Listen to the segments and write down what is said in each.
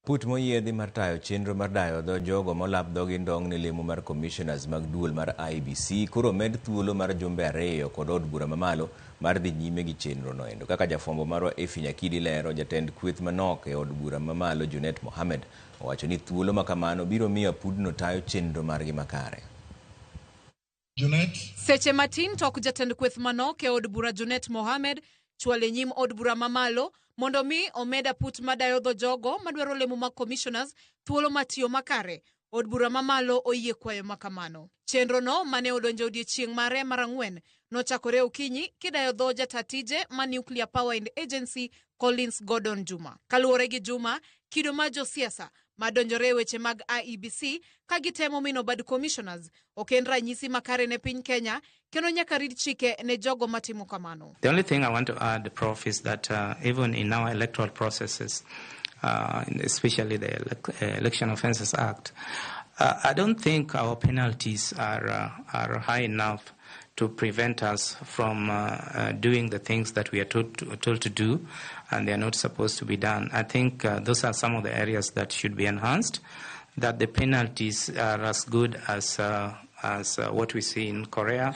Aput moyiedhi mar tayo chenro mar dayo dho jogo molap dhogi ndong' ne lemo mar commissioners mag duol mar IEBC koro omed thuolo mar jumbe 2 kod od bura mamalo mar dhi nyime gi chenro noendo. Kaka jafwambo marwa Effie Nyakidi lero, jatend kweth manok e od bura mamalo Junet Mohammed owacho ni thuolo makamano biro miyo apudno tayo chenro margi makare. Junet. Seche matin tok jatend kweth manok e od bura Junet Mohammed chwalo e nyim od bura mamalo mondo mi omed aput madayo dho jogo madwaro lemo mag commissioners thuolo mar tiyo makare. Od bura mamalo oyie kwayo makamano. Chenro no mane odonjo odiechieng' mare mar 4 nochakore okinyi kidayo dho jata tije ma Nuclear Power and Agency Collins Gordon Juma. Kaluwore gi Juma, kido mar josiasa madonjore e weche mag IEBC ka gitemo mino bad commissioners ok en ranyisi makare ne piny Kenya kendo nyaka rit chike ne jogo matimo kamano. The only thing I want to add, Prof, is that even in our electoral processes, especially the Election Offences Act, I don't think our penalties are high enough to prevent us from doing the things that we are told to do, and they are not supposed to be done. I think those are some of the areas that should be enhanced, that the penalties are as good as what we see in Korea,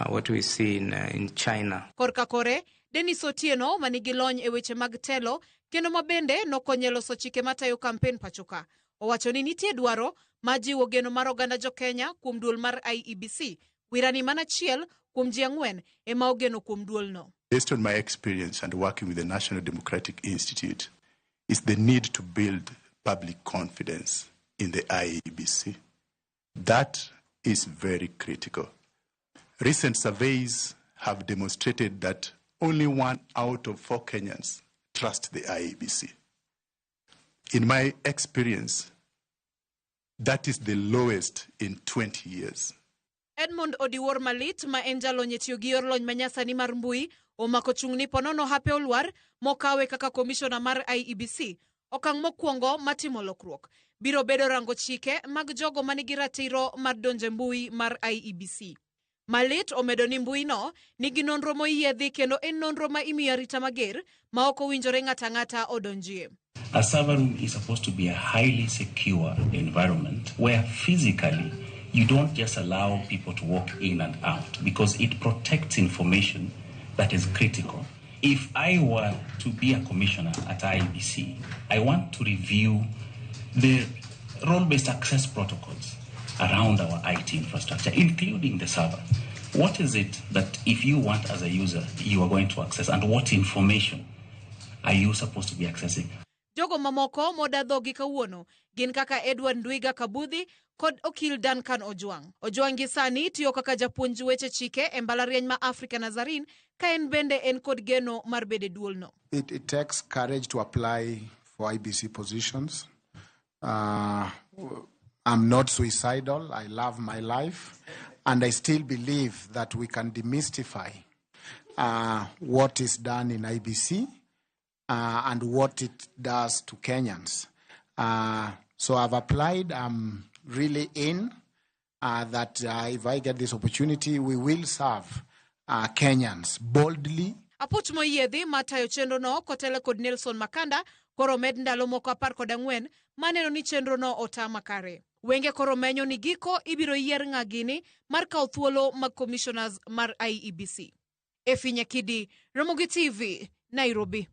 what we see in China. Korka kore, Dennis Otieno manigi lony e weche mag telo kendo ma bende nokonyo e loso chike matayo kampen pachoka. Owacho ni nitie dwaro mar jiwo geno mar oganda jo-Kenya kuom duol mar IEBC. Wirani mana achiel kuom ji 4 ema ogeno kuom duolno. Based on my experience and working with the National Democratic Institute, is the need to build public confidence in the IEBC. That is very critical. Recent surveys have demonstrated that only 1 out of 4 Kenyans trust the IEBC. In my experience, that is the lowest in 20 years. Edmond Odiwuor Malit ma en jalony e tiyo gi yor lony manyasani mar mbui omako chung' ni ponono hape olwar mokawe kaka komishona mar IEBC. Okang' mokwongo matimo lokruok biro bedo rango chike mag jogo manigi ratiro mar donjo e mbui mar IEBC. Malit omedo ni mbui no nigi nonro moyiedhi kendo en nonro ma imiyo arita mager ma ok owinjore ng'ato ang'ata odonjie. A server room is supposed to be a highly secure environment where physically you don't just allow people to walk in and out, because it protects information that is critical. If I were to be a commissioner at IEBC, I want to review the role-based access protocols around our IT infrastructure, including the server. What is it that if you want as a user, you are going to access, and what information are you supposed to be accessing? Jogo mamoko moda dhogi kawuono gin kaka Edward Ndwiga Kabudhi kod okil Duncan Ojwang'. Ojwang' gi sani tiyo kaka japuonj weche chike e mbalariany ma Africa Nazarene ka en bende en kod geno mar bedo e duolno. It takes courage to apply for IEBC positions. I'm not suicidal. I love my life. And I still believe that we can demystify what is done in IEBC and what it does to Kenyans. So I've applied. I'm really in that if I get this opportunity, we will serve Kenyans boldly. Aput moyiedhi matayo chenro no kotelo kod Nelson Makanda koro med ndalo moko 14 maneno ni chenro no ota makare. Wenge koro menyo ni giko ibiro yier ng'a gini mar kawo thuolo mag commissioners mar IEBC. Effie Nyakidi, Ramogi TV, Nairobi.